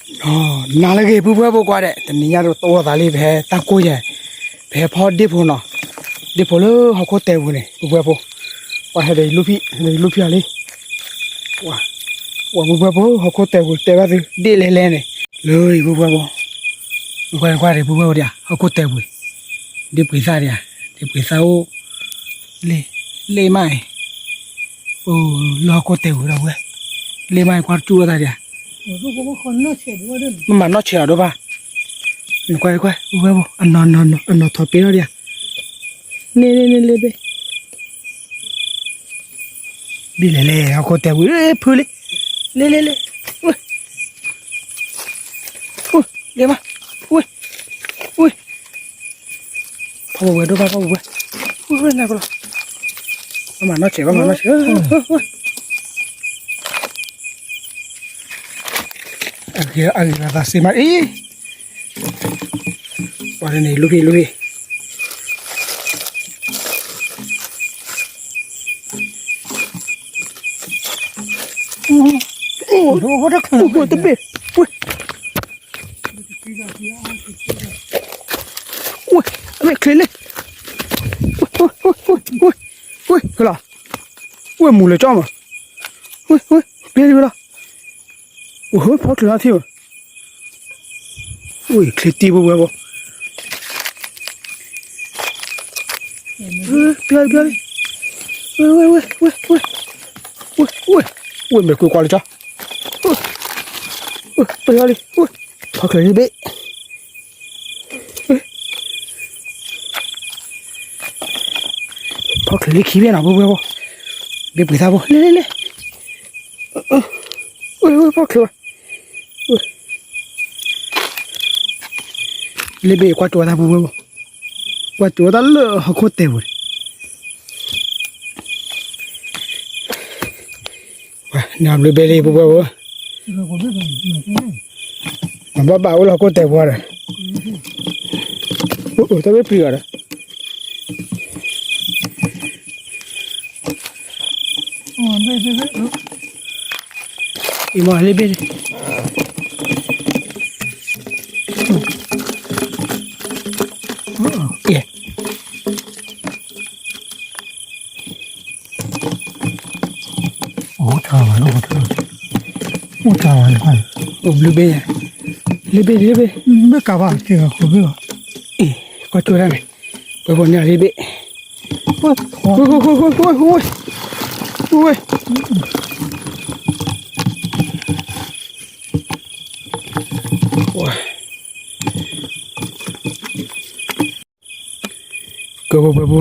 နၤလၢဂ့ၤ ပုၢ်ဝဲၢ်ဖိခွါဒီး တနံၤညါတအိၣ်သးလံ ပဟဲတၢ်ကိၢ်ယဲၢ်, ပဟဲဖီဒ့ၣ်ဖိနီၤ, ဒ့ၣ်ဖိလၢဟီၣ်ခိၣ်တဲာ်ပူၤန့ၣ် ပုၢ်ဝဲၢ်ဖိ, ပှၤဟဲဒီးယလူၢ်ဖံး ဒီးယလူၢ်ဖံးအီၤလံ, ပှၤပုၢ်ဝဲၢ်ဖိ ဟီၣ်ခိၣ်တဲာ်ပူၤ တဲဘၣ်သု ဒ့ၣ်လဲၤလဲၤန့ၣ် လၢအံၤ ပုၢ်ဝဲၢ်ဖိ, ကွၢ်ကွၢ်ဒီး ပုၢ်ဝဲၢ်ဖိဒံး ဟီၣ်ခိၣ်တဲာ်ပူၤ, ဒ့ၣ်ပှ့ၤသၣ်ဒံး, ဒ့ၣ်ပှ့ၤသၣ်အိၣ်, လ့ၣ်မးအံၤ အိၣ်လၢဟီၣ်ခိၣ်တဲာ်ပူၤဒီးဝဲ, လ့ၣ်မးအံၤ ကွၢ်ကၠူၣ်ဝဲသးဒံး, မ့ၢ်မၤနီၢ်ဆဲးအီၤဒိၣ်ဘၣ်, နကွၢ်ကွၢ် ပုၢ်ဝဲၢ်ဖိ အနီၢ်နီၢ်နီၢ် အနီၢ်ထီၣ်ပ့ၤထီၣ်ဒံး, န့ၣ်န့ၣ်န့ၣ် လ့ၣ်ဘ့ၣ် ဒ်လဲၣ်လဲၣ် ဟီၣ်ခိၣ်တဲာ်ပူၤ ဖုလံ, လ့ၣ်လ့ၣ်လ့ၣ်, ဝဲ, ဝဲ, လဲၤမး, ဝဲ, ဝဲ, ဖီၣ်ဝဲဒိၣ်ဘၣ် ဖီၣ်ဝဲ, ဝဲ ဝဲ နၤကလီၤ, မၤနီၢ်ဆဲး မၤနီၢ်ဆဲး, ဝဲ, အဂ့ၤ အဂ့ၤ သးစ့မးအံၤ ပှၤတန့ၣ် လူဖံး လူဖံး, အိၣ်တဘ့ၣ်, ဝဲ, ဝဲ, အမ့ၢ်ချ့လံ, ဝဲ, ဝဲ, ဝဲ, ဝဲ, ဝဲ, ဝဲ, ဝဲ, မူၤလၢကၠီမး, ဝဲ, ဝဲ, ဘ့ၣ်လံဝဲလီၤ, ဝဲ, ဝဲ, ဖီၣ်ချ့လီၤထံၣ်ဝဲ ဝဲ ချ့တံၢ် ပုၢ်ဝဲၢ်ဖိ, ပျီလံ ပျီလံ, ဝဲ ဝဲ ဝဲ ဝဲ ဝဲ ဝဲ မဲာ်ကွံာ်ကွၢ်လၢကၠီ, ပျီလံ ဝဲ ဖီၣ်ချ့လံဘ့ၣ်, ဖီၣ်ချ့လံခံဘ့ၣ်နီၤ ပုၢ်ဝဲၢ်ဖိ, ဘ့ၣ်ပှ့ၤသၣ်ဖိ လဲၣ်လဲၣ်လဲၣ်, ဝဲ ဝဲ ဖီၣ်ချ့ဝဲ လ့ၣ်ဘ့ၣ်ကွၢ်ကၠိတၢ် ပုၢ်ဝဲၢ်ဖိ, ကွၢ်ကၠိတၢ်လၢဟီၣ်ခိၣ်တဲာ်ပူၤန့ၣ်, နဘျုးဘ့ၣ်လံ ပုၢ်ဝဲၢ်ဖိ, နဘၣ်ဘၣ်အိၣ်လၢဟီၣ်ခိၣ်တဲာ်ပူၤဒီး, အိၣ်တၢ်ဘ့ၣ်ပျံၤဂၤဒီး အံၤမ့ၢ်လ့ၣ်ဘ့ၣ်, အိၣ်တၢ်ဘၣ်လၢ, အိၣ်တၢ်ဘၣ်လၢ, အိၣ်ဘျုးဘ့ၣ်ယၤ, လ့ၣ်ဘ့ၣ် လ့ၣ်ဘ့ၣ်, ဘ့ၣ်ကးဘၣ်က့ၤဂၤခိၣ်ဘ့ၣ်ဘၣ်, အံၤ ကွၢ်ကၠိတၢ်န့ၣ်, ပှၤဖိန့ၣ်လ့ၣ်ဘ့ၣ်, ဝဲ ဝဲ ဝဲ ဝဲ ဝဲ ကဘိဘိဘိ,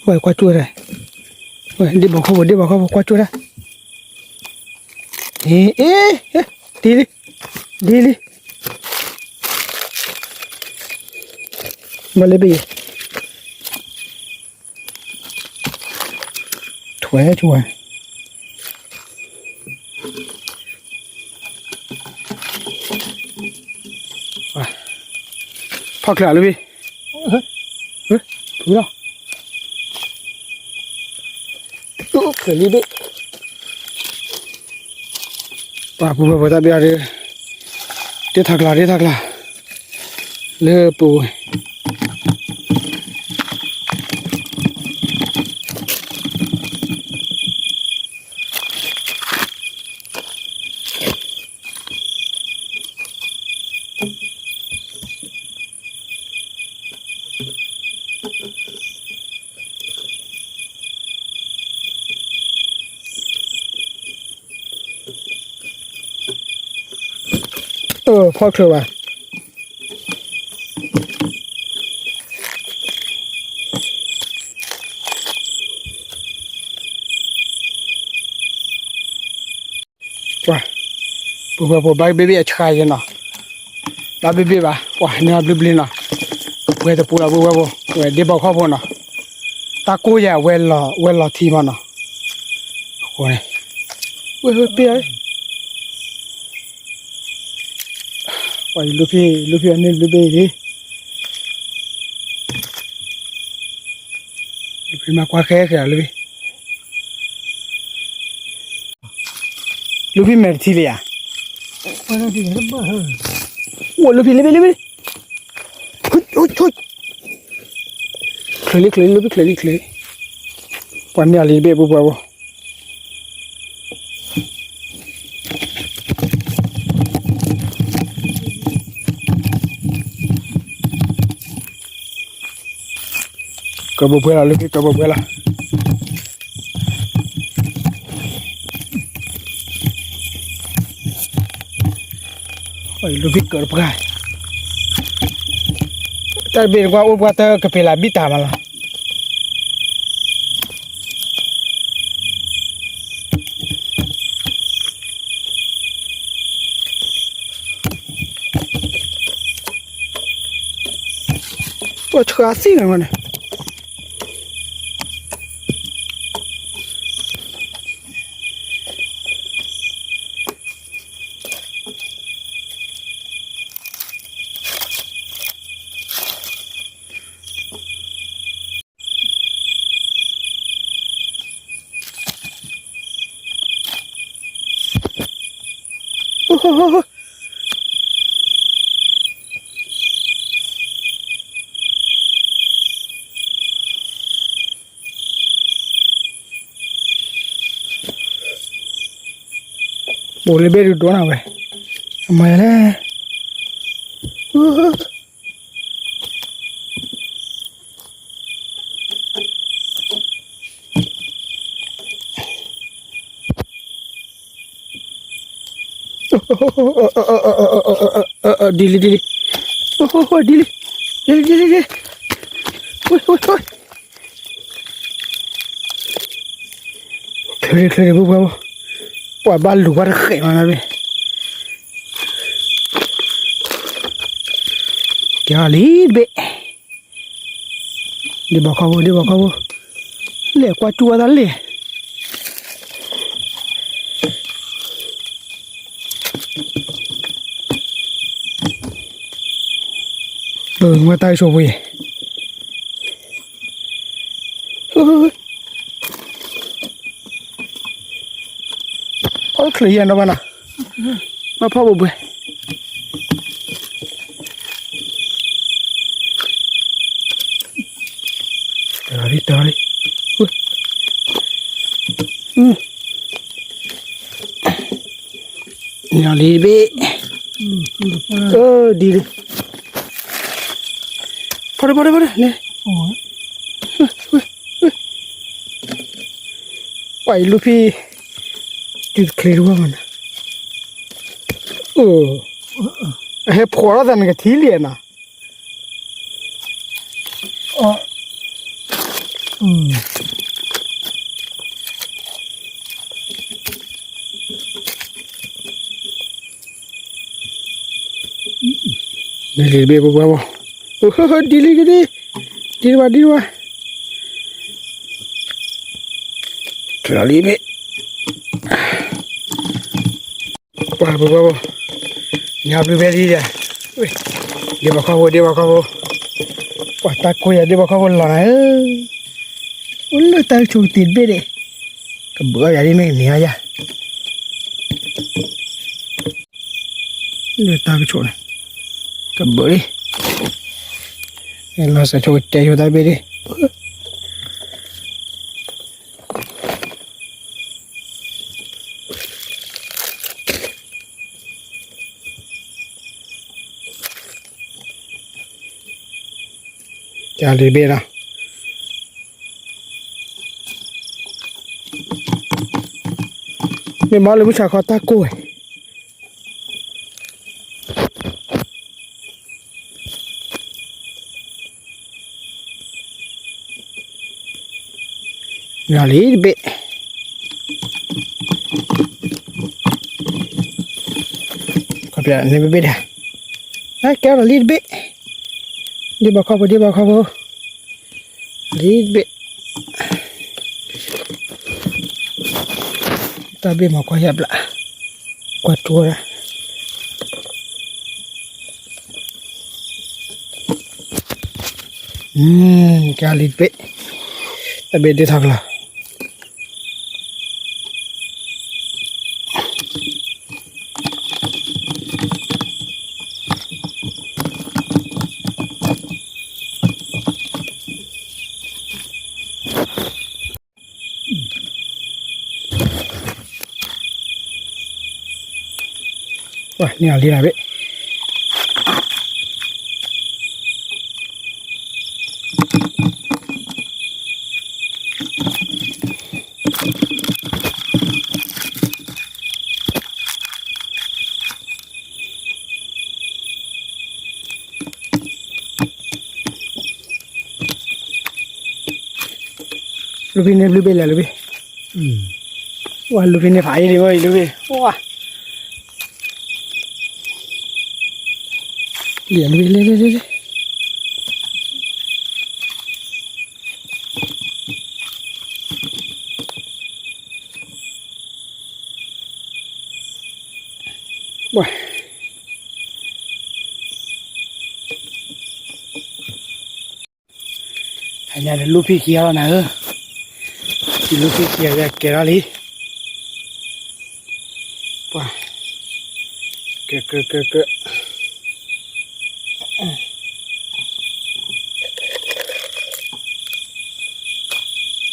ဝဲကွၢ်ကၠိတၢ်, ဝဲဒ့ဘီခီၣ်ဖိ ဒ့ဘီခီၣ်ဖိ ကွၢ်ကၠိတၢ်, အ့ အ့ အ့ ဒ်လံ, ဒ်လံ, မ့ၢ်လ့ၣ်ဘ့ၣ်ယဲၢ် ထွဲကၠိဝဲ, ဖီၣ်ချ့လံဘ့ၣ်, ဖုလီၤ, ချ့လံဘ့ၣ်, ပှၤပုၢ်ဝဲၢ်ဖိတၢ်ဘ့ၣ်အီၤဒီး, တ့ထီၣ်ကျါ တ့ထီၣ်ကျါ, လၢပူၤ ဖီၣ်ချ့ဝဲ, ပှၤ ပုၢ်ဝဲၢ်ဖိ ဘၣ်ဘ့ၣ်ဘ့ၣ်အဆှါယဲနီၤ, ဘၣ်ဘ့ၣ်ဘ့ၣ်ဘၣ် ပှၤန့ၣ်ဘျုးဘျုးနီၤ, ဝဲတပူၤလီၤ ပုၢ်ဝဲၢ်ဖိ ဝဲဒ့ဘီခီၣ်ဖိနီၤ, တၢ်ကိၢ်ယဲၢ် ဝဲလီၤထံမးနီၤ, အဃိန့ၣ် ဝဲဝဲပ့ၢ်အီၤ ပှၤယလူၢ်ဖံး လူၢ်ဖံးအန့ၣ်ဘျုးဘ့ၣ်အံၤ, လူၢ်ဖံးမၤကွၢ်ဃဲဃဲလၢဘ့ၣ်, လူဖံမဲာ်တထံလံဧါ, အိၣ်လူဖံလၢဘ့ၣ်လၢဘ့ၣ်, ချၢလံချၢလံလူဖံချၢလံချၢလံ, ပှၤန့ၢ်အီၤလံတဘ့ၣ်ပူပှၤဘိ ကဘိဘွဲလီၤ လူဖံကဘိဘွဲလီၤ, လူဖံကၢတပှၢ်, တၢ်တဘ့ၣ်တကွၢ်အိၣ်ပှၢ်တၢ်ကပ့ၤလၢဘံၣ်တၢ်မးလီၤ. အိၣ်ဆှၢအသံၣ်န့ၣ်မးန့ၣ် ဘူးလၢဘ့ၣ်ဒုးဒိၣ်နၤဝဲ, အမၤလဲၣ် ဒ်လံဒ်လံ, ဒ်လံ, ဒ်လံဒ်လံ, ချၢချၢပူပှၤ, ပှၤဘၣ်လူၤဝဲတဃဲးမးနီၤဘ့ၣ်, ကဲလံတဘ့ၣ် ဒ့ဘီခီဖိ ဒ့ဘီခီဖိ, လဲၤကွၢ်ကၠူဝဲဒၣ်လဲၣ်, ပဝဲတၢ်ဆိဖိအံၤ, အီၣ်ချၢယဲၢ်ဒီဘၣ်နီၤ, ဘၣ်ဖီၣ်ဘှဲဘှဲ တၢ်လံတၢ်လံ, လံတဘ့ၣ်, ဒ်လံ, ဖီၣ်ဖီၣ်ဖီၣ်, ပှၤအံၤလူဖံ, တုၤတချ့တဝဲမးနီၤ, အဟဲဖှီၣ်ထီၣ်သးနကထံၣ်လံနီၤ ဒ်လံတဘ့ၣ်ပှၤ, ဒ်လံကဒံ, ဒ်တဘၣ်ဒ်တဘၣ်, လီၤလံတဘ့ၣ်, ပှၤပှၤပှၤ, ညါဘျုးဖဲလံဒီး, ဒ့ဘီခီဖိ ဒ့ဘီခီဖိ, ပှၤတၢ်ကိၢ်ယၤဒ့ဘီခီဖိလီၤနၤဧၢ, အိၣ်လၢတၢ်ကဆိးကတ့ၢ်တဘ့ၣ်ဒီး, ကဘၢအီၣ်ယၤဒ်မ့ၢ်ကန့ၢ်အီၣ်ယၤ လၢတၢ်ကဆိးန့ၣ်, ကဘၢလံ, လီၤစၢၤဆိကတဲဆိတၢ်ဘ့ၣ်ဒ်, ကလံၤဘ့ၣ်နီၤ, မ့ၢ်မၤလၢမုၢ်ဆါခီတၢ်ကိၢ်ဝဲ လီၤလံတဘ့ၣ်, ခီပျးန့ၣ်ဘ့ၣ်ဘ့ၣ်ဒၣ်, ကဲလီၤလံတဘ့ၣ်, ဒ့ဘီခီဖိ ဒ့ဘီခီဖိ, လံတဘ့ၣ်, တၢ်ဘ့ၣ်မၤကွၢ်ယၤဘျး, ကွၢ်ထူဝဲဒၣ် ကလံၤတဘ့ၣ်, တၢ်ဘ့ၣ်ဒ့ထီၣ်ကလီၤ, ပှၤန့ၢ်အီၤလံနၤဘ့ၣ် လူဖံန့ၣ်ဘျုးဘ့ၣ်လဲၣ်လူဖံ, ဝဲလူဖံန့ၣ်ဖးအံၤဒံးဝဲအံၤလူဖံ, ဝဲ, လံလံလံလံလံ, ဝဲ အညါဒီးလူဖံခံဂၤလီၤနၤဧၢ, ယလူဖံခံဂၤကဲထီၣ်လံ, ပှၤ, ကဲကဲကဲကဲ,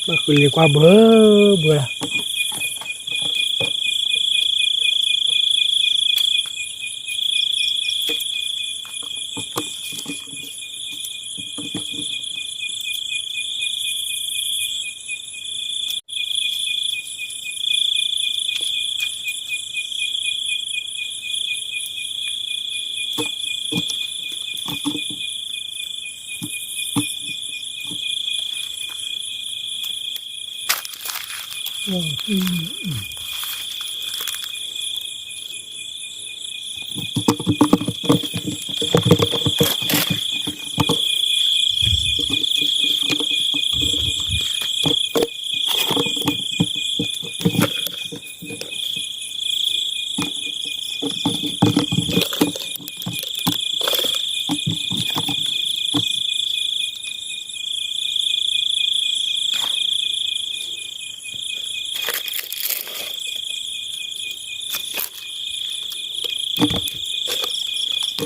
ဘၣ်ဃုလံၤကွၢ်ဘၢဘၢလီၤ.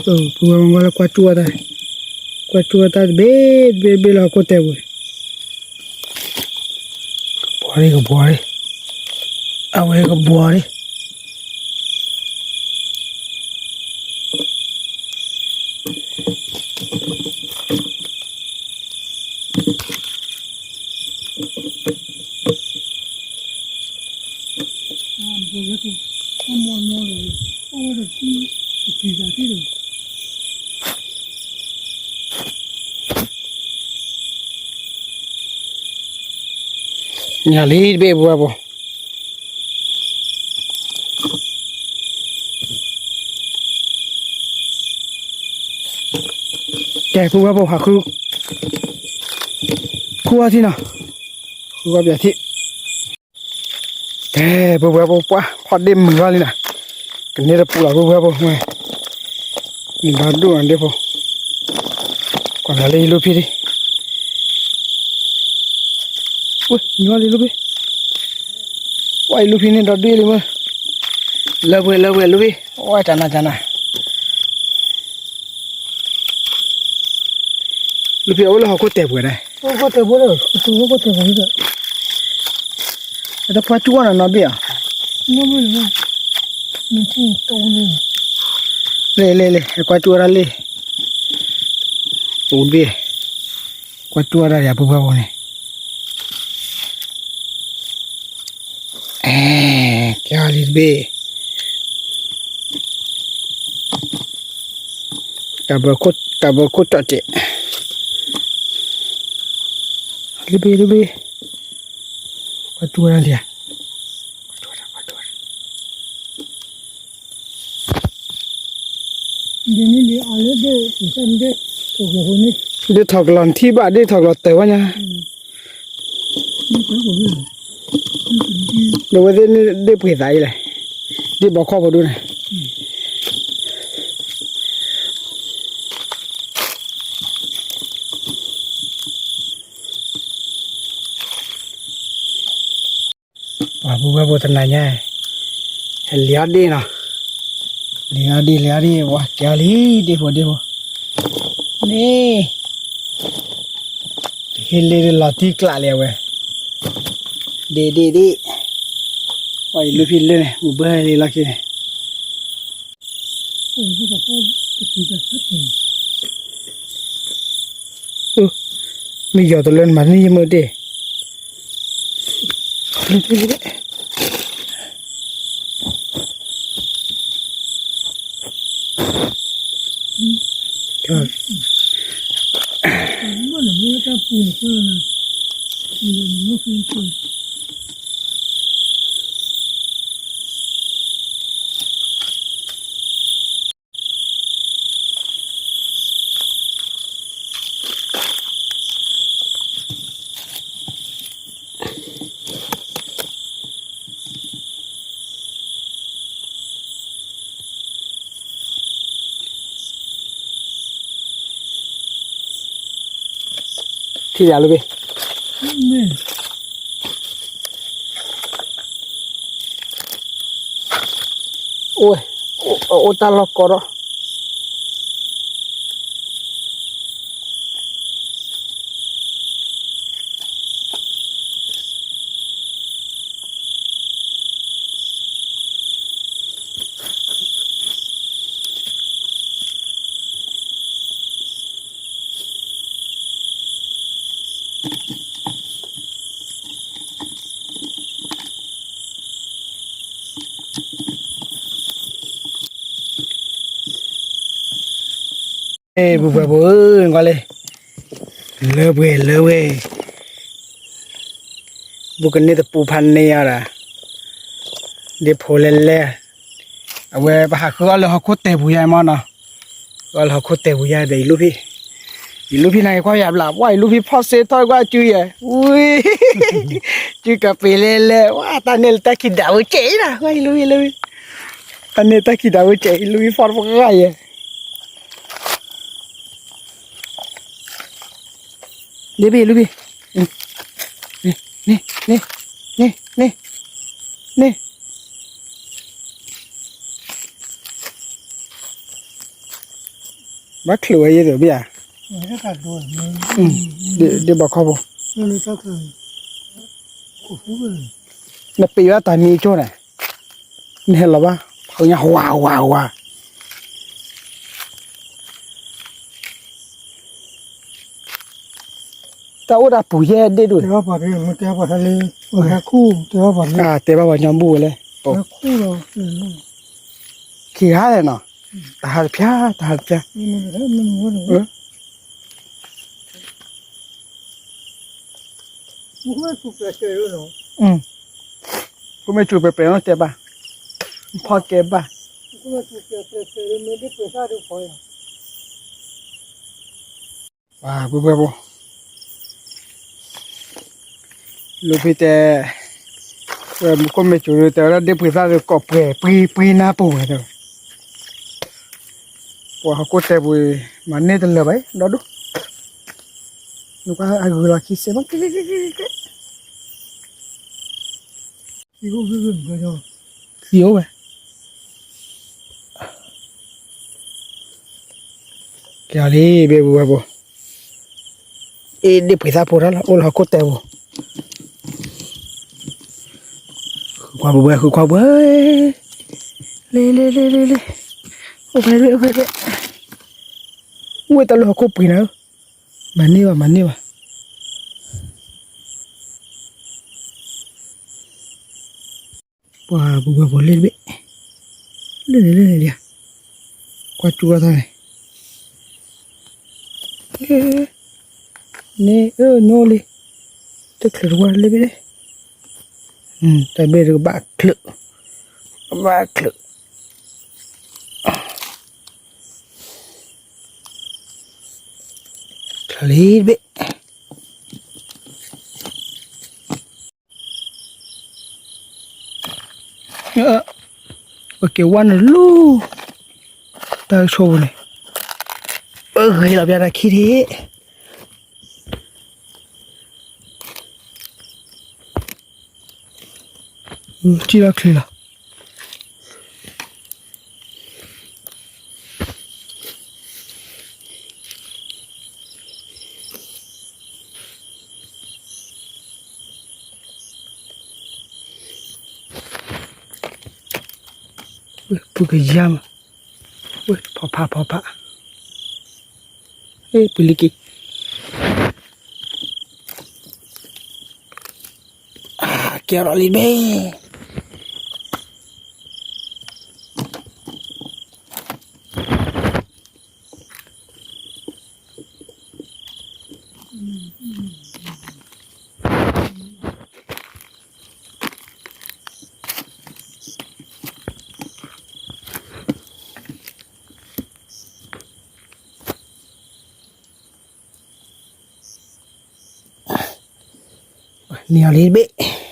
ပဝဲမၤလၢကွၢ်ကၠူၣ်အတၢ်, ကွၢ်ကၠူၣ်အတၢ်တဘ့ၣ်တဘ့ၣ်တဘ့ၣ်လၢဟီၣ်ခိၣ်တဲာ်ပူၤ, ကဘှီလံ ကဘှီလံ, အဝဲကဘှီလံ. ညၣ်လံတဘ့ၣ်ပူၤဘၣ်ဘိ ကဲ ပူၤဘၣ်ဘိ ဟးဃု, ဃုအီၤထံနီၤ, ဃုအီၤပၠးထံ, ကဲ ပူၤဘၣ်ဘိ ပှၤ ဖီၣ်ဒ့ၣ်မုာ်လီၤလံနီၤ, ကန့ၢ်တပူၤလီၤ ပူၤဘၣ်ဘိ, နဒီဒူၣ်အီၤဒ့ၣ်ဖိ, ကွၢ်လီၤလၢယလူဖံဒံး, ဝဲ ညီလံလူဖံ, ဝဲ ယလူဖံန့ၣ်ဒီဒူၣ်လံမ့ၢ်, လၢပှဲၤလၢပှဲၤလူဖံ, ဝဲ တၢ်နၤတၢ်နၤ လူဖံအိၣ်လၢဟီၣ်ခိၣ်တဲာ်ပှဲၤဒၣ်, ဟီၣ်ခိၣ်တဲာ်ပှဲၤလၢ ဟီၣ်ခိၣ်တဲာ်ပှဲၤလၢ, အတကွၢ်ကၠူၣ်အီၤနီၤနီၤဘ့ၣ်ဧါ, လဲၤလဲၤလဲၤ ကွၢ်ကၠူၣ်အီၤတၢ်လံ, အိၣ်ဘ့ၣ်, ကွၢ်ကၠူၣ်အီၤတၢ်ယၤပူၤဖးဘိန့ၣ် အဲ ကဲအီၤလံတဘ့ၣ်, တၢ်ဘၢခိၣ်တီၣ်တဲာ်, လံတဘ့ၣ်တဘ့ၣ်, ကွၢ်ကၠူၣ်အီၤတၢ်လံဧါ, ကွၢ်ကၠူၣ်အီၤတၢ် ကွၢ်ကၠူၣ်အီၤတၢ် ဒ်ထီၣ်ကလီၤနထံၣ်ဘၣ် ဒ်ထီၣ်ကလီၤတၢၢ်ဝဲညါ, ဒီးဝဲသ့ၣ်န့ၣ်ဒ့ၣ်ပှ့ၤသးအံၤလဲၣ်, ဒ့ၣ်ဘီခီၣ်ဖိဒိၣ်န့ၣ်, ပှၤပူၤဝဲၢ်ဖိတနၤညါ, ဟဲလံၤအီၤဒ့ၣ်နီၤ, လံၤအီၤဒ့ၣ် လံၤအီၤဒ့ၣ် ပှၤကဲအီၤလံ ဒ့ၣ်ဖိဒ့ၣ်ဖိ, န့ၣ်, ဟ့ၣ်လ့ၣ်လီၤတံၢ်ကျးလံအဝဲ, ဒ့ၣ်ဒ့ၣ်ဒ့ၣ်, ပှၤအံၤလူဖံလၢန့ၣ် မုၢ်ဘၢလံလီၢ်ခံန့ၣ်, မ့ၢ်ယီၤတလၢနမၤန့ၢ်ယမ့ၢ်ဒ့ၣ် ထံၣ်ယၤလၢဘ့ၣ် အိၣ် အိၣ်တၢ်လီၢ်ကီဒီး ပူၤပှဲၤပူၤဧၢ နကွၢ်လံ လၢပှဲၤလၢဝဲ ဘူးကန့ၢ်တပူၤဖးန့ၢ်အီၤဒီး ဒ့ဖိလဲၤလဲၤ အဝဲပဟးဃုအီၣ်လၢဟီၣ်ခိၣ်တဲာ်ပူၤယါမ့ၢ်နီၤ ဃုအီၣ်လၢဟီၣ်ခိၣ်တဲာ်ပူၤယါဒီး ယလူၢ်ဖံ ယလူၢ်ဖံန့ၣ်ကွၢ်ယၤဘျး ဝဲယလူၢ်ဖံဖီၣ်စ့ထီၣ်ကွၢ်စုယဲၢ် ဝံ စုကပ့ၤလဲၤလဲၤ ဝဲ တၢ်န့ၣ်လၢတၢ်ခံးဒးဝဲကဲးအံၤနီၤ ဝဲယလူၢ်ဖံ ယလူၢ်ဖံ တၢ်န့ၣ်တၢ်ခံးဒးဝဲကဲး ယလူၢ်ဖံဖီၣ်တပှၢ်ယဲၢ် ဒ့ဘ့ၣ် လူၢ်ဘ့ၣ် န့ၣ် န့ၣ် န့ၣ် န့ၣ် ဘၣ်ချုးဝဲယဲၢ်ဒီးဘ့ၣ်ဧါ ဒ့ဘီခီဖိ နပ့ၤဘၣ်တၢ်မံၤကၠိန့ၣ် နဟဲလီၤဘၣ် ဖးညါဝါဝါဝါ တၢ်အိၣ်တၢ်ပူၤယဲၢ်ဒ့ၣ်ဒိၣ်န့ၣ် တဲဘၣ်ပှၤညီဘူၣ်ဝဲလဲၣ် ခံဂၤလဲၣ်နီၤ တဟးတဖျါ တဟးတဖျါ ဖိမ့ၢ်စူၤပှဲၤပှဲၤနီၤတဲဘၣ် ဖီၣ်ကဲဘၣ် ပှၤပှဲၤပှဲၤဖိ လူၢ်ဖံတဲ ဝဲမူခိၣ်မ့ၢ်စူၤတဲဝဲဒၣ်ဒ့ၣ်ပှ့ၤသၣ်ဒီးကိးပှဲၤပှ့ၤပှ့ၤနါပူၤဝဲတဲဝဲ ပှၤဟီၣ်ခိၣ်တဲာ်ပူၤ မၤန့ၢ်တလၢာ်ဘၣ်ဒီဒိၣ် နကွၢ်အဂုၤလီၤခံစဲးမး ကဲကဲကဲကဲကဲ သံအိၣ်ဝဲ ကဲလံ ဘ့ၣ်ပူၤဝဲပူၤ အ့ၣ် ဒ့ၣ်ပှ့ၤသၣ်ဖိတၢ်လီၤ အိၣ်လၢဟီၣ်ခိၣ်တဲာ်ပူၤ ဃုခွါပူၤဝဲ ဃုခွါပူၤဝဲ လ့လ့လ့လ့လ့ အိၣ်ဖဲဘ့ၣ် အိၣ်ဖဲဘ့ၣ် အိၣ်ဝဲတၢ်လၢဟီၣ်ခိၣ်ပှ့ၤနၤဧၢ မၤန့ၢ်ဘၣ် မၤန့ၢ်ဘၣ် ပှၤပူၤပှဲၤပူၤလ့တဘ့ၣ် လ့န့ၣ်လ့န့ၣ်ဒံး ကွၢ်ကၠူအီၤသးန့ၣ် န့ၣ်အၢညိလံ တချုးတဝါလ့ဘ့ၣ် တၢ်ဘ့ၣ်တကဘၣ်ချုး ကဘၣ်ချုး ချုးလံတဘ့ၣ် ပက့ၤဝါနလူၤ တၢ်ဆိပူၤန့ၣ် ပဂ့ၤလီၤပျၢ်တၢ်ခံထံၣ် ထံၣ်လီၤချံလီၤ ပူၤကယါမး ဖီဖးဖီဖး ပူၤလံက့ၤ ကဲထီၣ်လံတဘ့ၣ်. န့ၢ်အီၤလံတဘ့ၣ်.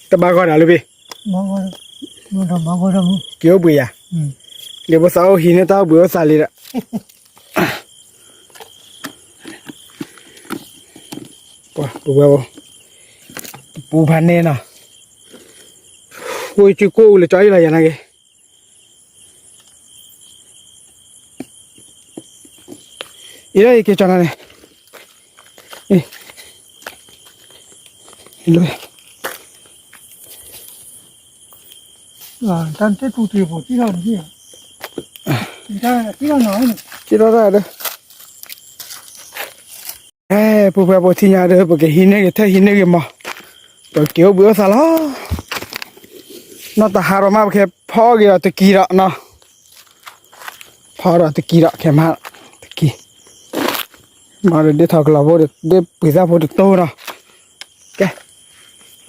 တဘၣ်ဂီၢ်ဒၣ်လၢဘ့ၣ်, က့ၤအိၣ်ဘှံးယၤ, လၢဖိသၣ်အိၣ်ဟံးန့ၢ်တၢ်အိၣ်ဘှံးအိၣ်သးလံဒီး, ပဝဲ, ပူဖးန့ၢ်နီၤ, အိၣ်ကၠူကိၣ်အူလၢကၠီအံၤလီၤယၤနာ်က့ၤ အံၤလၢယက့ၤကၠီနၤန့ၣ်, လၢ, တၢ်တ့ၢ်ပူတ့ၢ်ပူၤတံၢ်ထီၣ်န့ၣ်, တံၢ်ထီၣ်တၢ်ဒီး, အဲ ပူၤဖဲပထံၣ်ညါဒီး ပကဟံးန့ၢ်ဂ့ၤထဲဟံးန့ၢ်ဂ့ၤမး, ပက့ၤအိၣ်ဘှံးအိၣ်သးလီၤ, နီၢ်တဟးဒီးမး ပကဖီအီၣ်က့ၤဒီးတကံဒီးနီၤ, ဖီဒီးတကံဒီး ခဲမး, တကံ, မၤဒီးဒ့ၣ်ထီၣ်ကလီၤဖိဒီး ဒ့ၣ်ပှ့ၤသၣ်ဖိတတိၢ်နီၤ, ကဲ,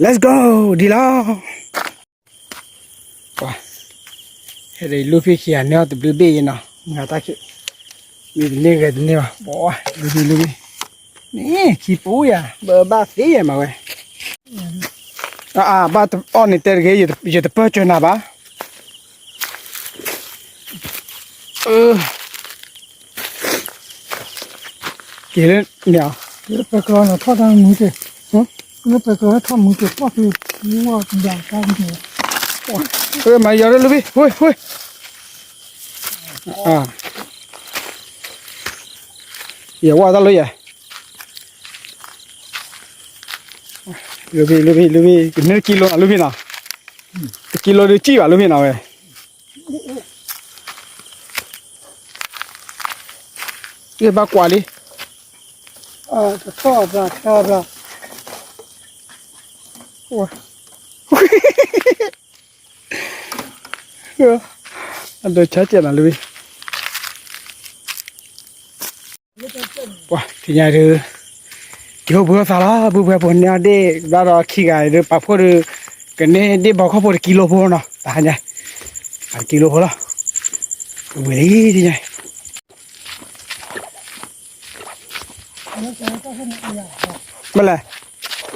let's go, ဒ်လီၤ. ဟဲဒီးလူၢ်ဖံးခံဂၤန့ၢ်အီၣ်တဘျုးဘ့ၣ်အံၤနီၤ, မၤတၢ်ခံ, မ့ၢ်တန့ၢ်ဂဲၤတန့ၢ်ဘၣ်, ဘီ, လူၢ်ဖံးလူၢ်ဖံး, န့ၣ်ခံပူၤယၤ ဘၣ်သ့ယဲမးဝဲ, အါ, ဘၣ်အီၣ်န့ၣ်တဲတဂ့ၤ, ယတပၢၢ်စၢၤနၤဘၣ်. က့ၤလၢန့ၣ်, လၢပဲကျီထီၣ်တၢ်မူတ့ၢ်, လၢပဲကျီထီၣ်မူတ့ၢ် ပီၣ်ဖံး, ဝီၢ်ဘၣ်တၢ်မူတ့ၢ်, မၤယီၤလၢလူၢ်ဖံး, ဝ့ၢ်, ဝ့ၢ်, ယဝီၢ်တၢ်လၢယဲ, လူၢ်ဖံး, လူၢ်ဖံး, လူၢ်ဖံး, ကန့ၢ်တကံလိနီၤ လူၢ်ဖံးနီၤ, တကံလိဒီးစံၣ်ဘၣ်လူၢ်ဖံးနီၤဝဲ ယဘၣ်ကွၢ်လံ, တထီၣ်ဘျီ, တထီၣ်ဘျီ, အဒိးဆါကဲးနၤလံ, ပှၤထံၣ်ညါဒုး, က့ၤအိၣ်ဘှံးအိၣ်သးလီၤ, ဘုဖှဲဖိန့ၢ်အီၣ်ဒ့ၣ် ဘၣ်ဒီးခံဂၤဒုး ပာ်ဖှိၣ်ဒုး, ကန့ၢ်ဒ့ၣ်ဘီခီၣ်ဖိတကံလိဖိနီၤ, တဟါညါ, တကံလိဖိလီၤ, ဝံၤလံ, မ့ၢ်လဲၣ်,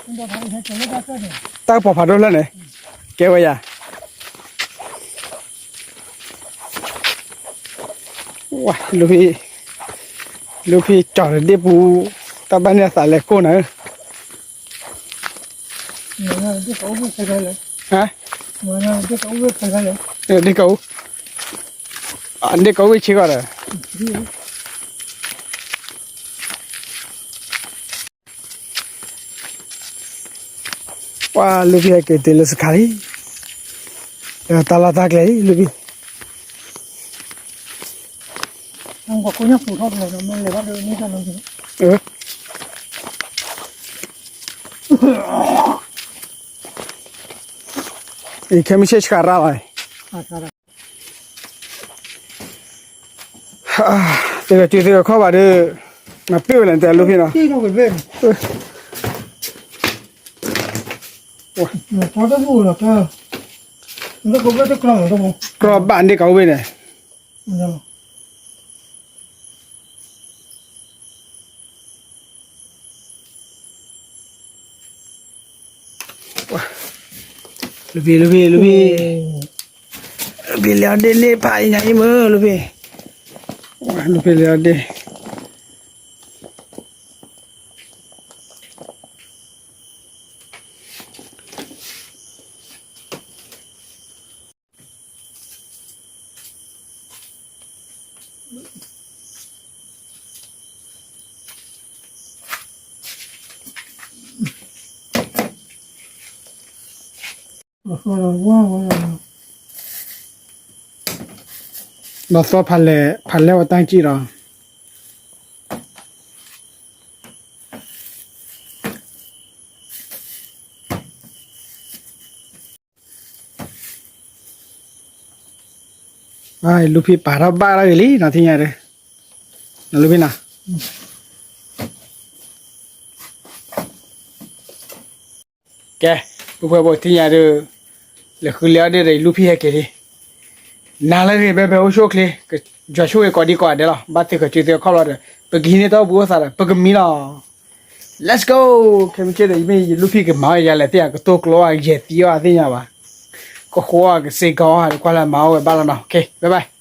တၢ်ကပီၤဖးဒိၣ်လၢန့ၣ်, ကဲဝဲယၤ, ဝါ, လူၢ်ဖံး, လူၢ်ဖံးကၠီၤဒီးဒ့ၣ်ပူၤ, တၢ်ဘၣ်န့ၢ်အသးလဲၤကိၢ်နၤဧၢ, ဟါ, ဒ့ၣ်ကအိၣ်, ဒ့ၣ်ကအိၣ်ဆ့ကီးဒီး, ပှၤလူၢ်ဖံးဟဲက့ၤတုၤလၢစခါလံ, တၢ်လီၢ်တၢ်ကျဲလံ လူၢ်ဖံး, ခဲမုၢ်ဆ့ၣ်ဆှးရၣ်လီၤ, သုကစုသုကခီၣ်ဘၣ်ဒီး, မၤပ့ၢ်ဝဲလဲၣ်တဲလူၢ်ဖံးနီၤ, ကြီဘၣ်န့ၣ်ကအိၣ်ဘ့ၣ်န့ၣ် လူၢ်ဖံး, လူၢ်ဖံး, လူၢ်ဖံး, လူၢ်ဖံးလဲၤအီၣ်ဒ့ၣ်န့ၣ်ဖးအံၤညါအံၤမ့ၢ်လူၢ်ဖံး, လူၢ်ဖံးလဲၤအီၣ်ဒ့ၣ်, လီၤသီဖးလဲၢ်, ဖးလဲၢ်ဝဲတၢ်ကံၣ်ဒီး, လူၢ်ဖံးပာ်ထီၣ်ဘၣ်တၢ်ဂ့ၤလံနီၤ ထံၣ်ညါဒီး, လူၢ်ဖံးနီၤ. ကဲ, ပုၢ်ဖိဝဲၢ်ဖိ ထံၣ်ညါဒီး, လဲၤဃုလဲၤအီၣ်ဒ့ၣ်ဒီး ယလူၢ်ဖံးဟဲက့ၤလံ. နၤလၢဂ့ၤ ဘဲဘဲအိၣ်ဆူၣ်အိၣ်ချ့, ယွၤဆိၣ်ဂ့ၤကိးဒံကိးဂၤဒဲးလီၤ. ဘၣ်သ့ၣ်ခီၣ်ကၠိသ့ၣ်အခီၣ်လီၤဒီး ပကဟံးန့ၢ်တၢ်အိၣ်ဘှံးအိၣ်သါဒီး ပကမံလီၤ. Let's go. ခဲမုၢ်ဆ့ၣ်ဒီး ယမ့ၢ်ယလူၢ်ဖံးကမၤအီၣ်ယၤလဲၤသ့ၣ်ယၤ ကတိၤကျိအီၤ ယဲၢ်သံအီၤ အသ့ၣ်ညါဘၣ်. ကဃိအီၤ ကစ့ကီအီၤ ကွၢ်လၢမၤအီၣ်ဝဲဘၣ်လီၤနီၤ. Okay, bye bye.